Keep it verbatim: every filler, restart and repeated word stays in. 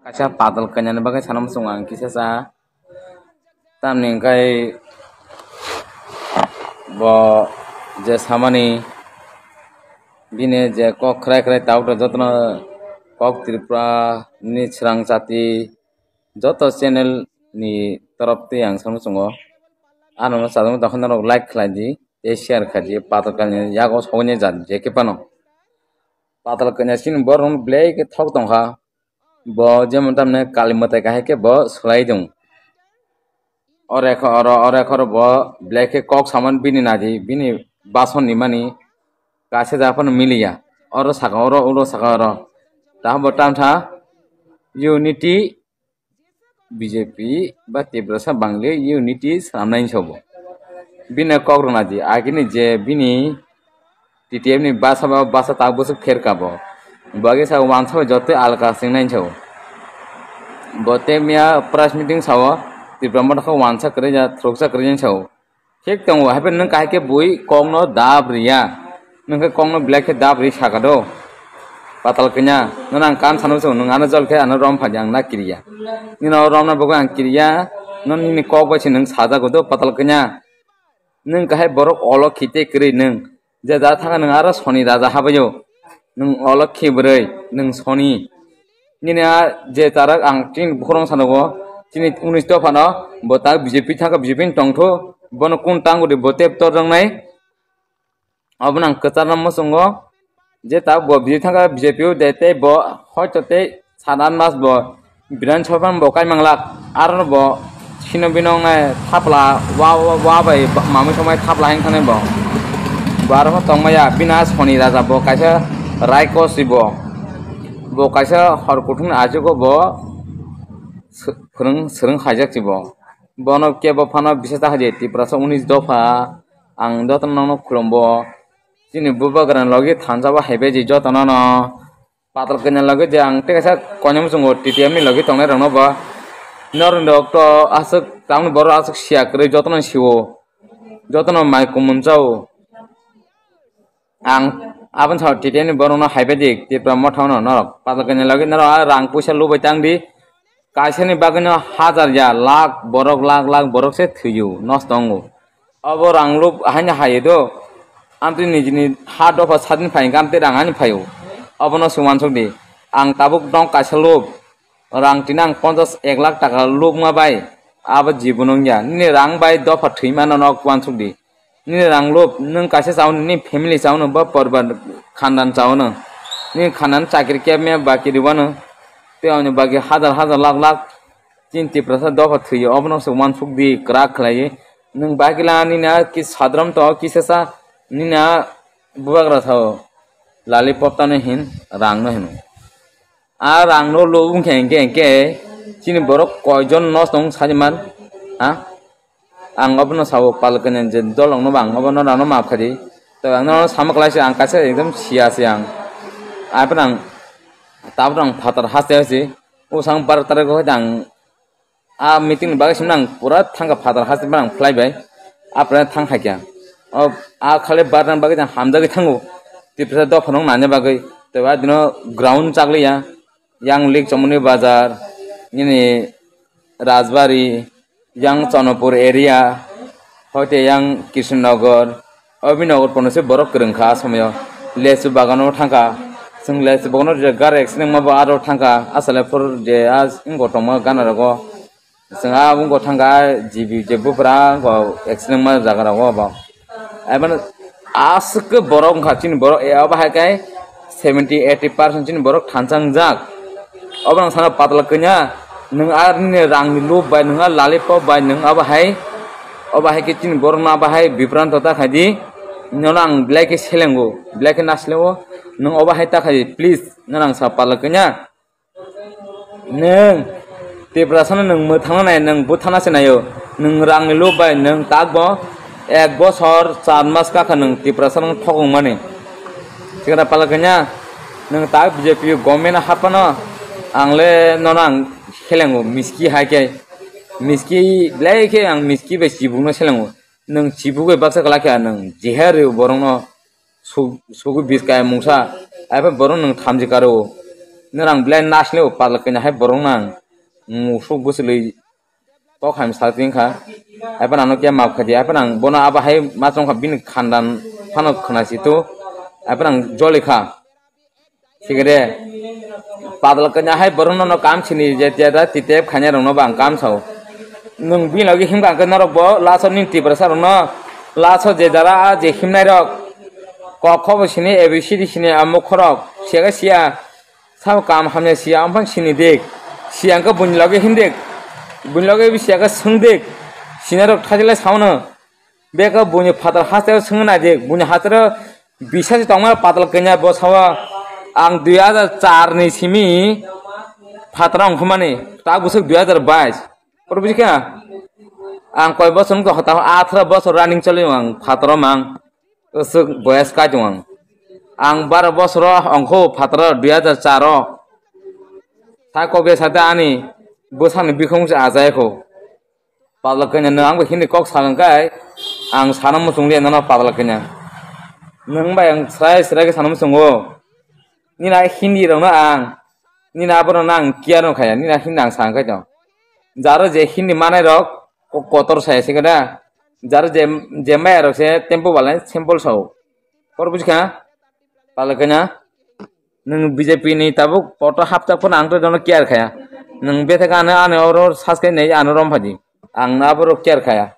Kaisa patal kanyani bagwi sana muchungo ang kisa sa. Tamni hwnkhe bo je samani bini je kok khrai khrai tabuk jotono kok Tripura ni srang jati joto channel ni torop twi ang sana muchungo. Ano no chajak tongkha norok like khlai di tei share khai di patal kanyani yago sogwi jat je khe phano. Patal kanya chini borok belai khe thok tongkha. Bo jemon tamni kali mwtai kahai khe bo swlai tong. Ore kho oro, ore kho oro bo belai khe kok saman bini naidi, bini bason ni mani kaisa jaga phano miliya. Oro saka oro, oro saka oro. Tamo bo tamtha unity B J P ba Tiprasa Bangli unity swnamnai hinwi sabo. Bini kok rwna di, agini je bini T T F ni basa ba basa tak bwswk pherka bo. Bo age sa wansa bai joto alka swngnai hinwi sabo. Bo tei miya press meeting sao Tripura Motha khe wansa kwrwi ya, thwrwksa kwrwi hinwi sao. Thik tongo, haikhe nwng kahai khe bui kokno dab riya. Nwng khe kokno belai khe dab ri saka do. Patal kanya, nono ang kan sano se, nwng ano jol khe ano rom phaidi ang na kiriya. Nino romna bagwi ang kiriya, nono nini kok bai se nwng sajago do, patal kanya. Nwng kahai borok olo khite kwrwi nwng. Je da thanga nwng aro soni raja habayo. Nwng olo khibrwi, nwng soni. Nini a je tarak ang chini bukhorong sanogo, chini unis dophano bo tak B J P thangkha, B J P ni tongthu, bono kun tangodi bo tep tor wngnai. Obono ang kwcharno muchungo je tak bo B J P thangkha, B J P o de tei bo hoito tei sat aa mas bo Bidhan Sabha bo kai manglak, aro bo sino bino wngnai thapla wa, wa, wa bai mamui somai thapla hing thangnai bo. Bo aro tongmaya bina soni raja bo kaisa raikos bo. Bo kaisa hor kuthumni achugo bo sw-, phwrwng, swrwng khaijak si bo. Bono kebo phano bisa ta hai Tiprasa unis dopha, ang jotono nono khulumbo. Chini bubagra logi thansa bo haibai di jotono no. Patal kanya logi je ang tei kaisa koinwi muchungo T T F ni logi tongnai rokno bo. Norok to aswk tamni borok aswk siya kwrwi jotono siwo. Jotono mai kumun chao. Ang aboni sao T T F ni borokno haibai di, Tipra Motha no norok. Patal kanya logi norok a rang puisa lubai tang di. Kaisani bagwino hajar ya, lakh borok, lakh, lakh borok se thwiyo, nosto wngo. Obo rang lup haino hayo do. Amtwi nijini ha dopha sadin phai hwnkhe amtwi rang ani phaio. Obono se uansuk di. Ang tabuk dong kaisa lup. Rang tini ang ponchas ek lakh taka lubma bai abo jibono wngya. Nini rang bai dopha thwimano nok uansuk di. Nini rang lup, nwng kaisa chaono, nini family chaono, ba poribar khandan chaono. Nini khandan chakri kebmaya baki ribano. Tei oni baki hajar hajar lakh lakh chini Tiprasa dopha thwiyo, obono se uansuk di kwrak khlaiwi. Nwng baki la nini a ki sadrom to kisa sa nini a bubagra sao. Lollipop tano hin, rang no hino. A rang no lo wngkhe hingke hingke chini borok koijon nosto wng sadi man, ha? Ang obono sabo palkani je dolong no bang obono rano maaf khadi. To ang no sama klai se ang kaisa ekdom siya se ang. Apan ang tabuk ang phatar haste haste. O sang bar tarik o ang a meeting ni bagwi simna ang pura thangka phatar haste ban ang phlai bai. Apre thang khaikya. O a khale bar nang bagwi ang hamjagwi thango. Tiprasa dopha nang nanya bagwi. To a dino ground chakliya. Yang Likchomoni Bazar, nini Rajbari, yang Chonopur area, hoite yang Krishnanagar, Abhinagar pono se borok kwrwng kha a somoyo. Lesu bagano thangkha, chwng lesu bagano je gari accident ma bo aro thangkha, asale phur je a wngkotongma gana rogo. Chwng a wngkha thangkha G B je bufra wngkha accident ma jaga rogo bo. Aibano aswk khe borok wngkha chini borok, e, abo hai khe seventy eighty percent chini borok thansa wngjak. Obo ang sana patla kanya, nwng a nini rangni loop bai, nwng a lollipop bai, nwng abo hai, obo hai khe chini borok no abo hai bibranto ta khai di. Nono ang belai khe selengo, belai khe nasileo, nwng obo hai ta khai di, please, nono ang sa patla kanya. Nwng Tiprasano nwng mwthangna nai, nwng buthana se naio. Nwng rangni loop bai nwng takbo ek bosor char mas kakha nwng Tiprasano thokong mani. Sikra palakanya nwng tak B J P government hapano ang le nono ang selengo miski hai khe. Miski belai khe ang miski bai chibukno selengo. Nwng chibuk bai baksa kwlai khe nwng jeher borokno suk-, sugwi bis kaya mungsa, aipha borok nwng thamchi karo. Norang belai nasle o padal kanya hai borok nang musuk bwswlwi tok ham sa tin kha. Hai phano ano kya map kha di, hai phano ang bono abo hai ma chong kha bini khandan phano khna si tu, hai phano ang joli kha. Sigede padal kanya hai borok no kam sini je tiya da titep khanya rok no bang kam sao. Nung bini logi him kha norok bo laso ni tiprasa rok no laso je jara a je himnai rok kok kho bo sini A B C D sini amok khorok siya siya. Sabo kam hamya siya, amphang sini dik. Siya wngkha buini loge hindik. Buini loge bisi siya khe swngdik. Sinarok thajilai saono. Beka buini phatar hasteo swngna dik. Buini hataro bisasi tongma patal kanya bo sawa. Ang dui hajar char ni simi phataro wngkhumani. Tak bwswk dui hajar bais. Oro busikha? Ang koi bosor wngkha hota atharo bosor running choli ang phataro mang. Usuk boyas kai tongo ang. Ang baro bosoro ongkho phataro dui hajar char o. Sa kokbe sate ani bwsani bikhung se achai kho. Padla kanya no ang bo hindi kok salang kai. Ang sana muchung liya nono padla kanya. Nang bai ang srai srai ke sana muchungo. Nina hindi rok no ang. Nina abono nang kiya no khaya. Nina hindi ang sang kai tong. Jaro je hindi manai rok ko-, kotor saya se kada. Jaro je, je maya rok se tempo balai simple sao. Por buji kha? Pala kanya. Nung B J P ni tabuk poto hapta phano ang to jono care khaya. Nung betha ka ano ano oro sas kai nei ano rom phaji. Ang na boro care khaya.